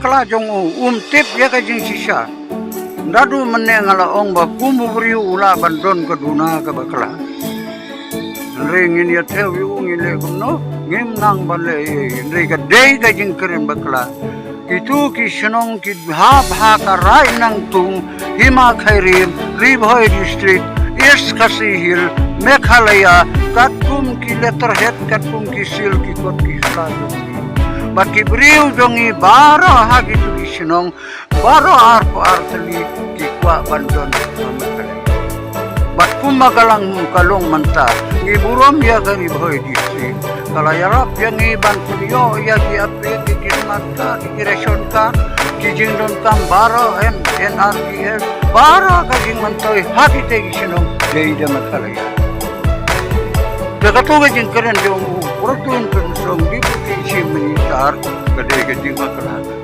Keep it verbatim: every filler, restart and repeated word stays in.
bakla jong u, um tip ïa ka jingshisha. Naduh mynne nga la ong ba kum u briew u lah ban don ka duna ka bakla. Hynrei ngin ïa thew ïa u, ngin leh kumno, ngim nang ban leh ei ei. Hynrei ka dei ka jingkren bakla. Kitu ki shnong ki hap ha ka Raid Nangtung, Hima Khyrim, Ri Bhoi District, East Khasi Hills, Meghalaya, katkum ki letterhead, katkum ki seal, ki kot ki sla jong ngi. Bad ki briew jong ngi baroh ha kitu ki shnong, baroh arphew ar tylli ki kwah ban don ha Meghalaya. Bad kumba ka long, ka long mynta, ngi burom ïa ka Ri Bhoi District. Ka la ïarap ïa ngi ban pynïoh ïa ki A P K, ki khmat card, ki ration card, ki jingdonkam baroh, N R B S, baroh ka jingmyntoi ha kitei ki shnong dei da Meghalaya. Te katu ka jingkren jong u Prestone Tynsong, Deputy Chief Minister, ka dei ka jingbakla.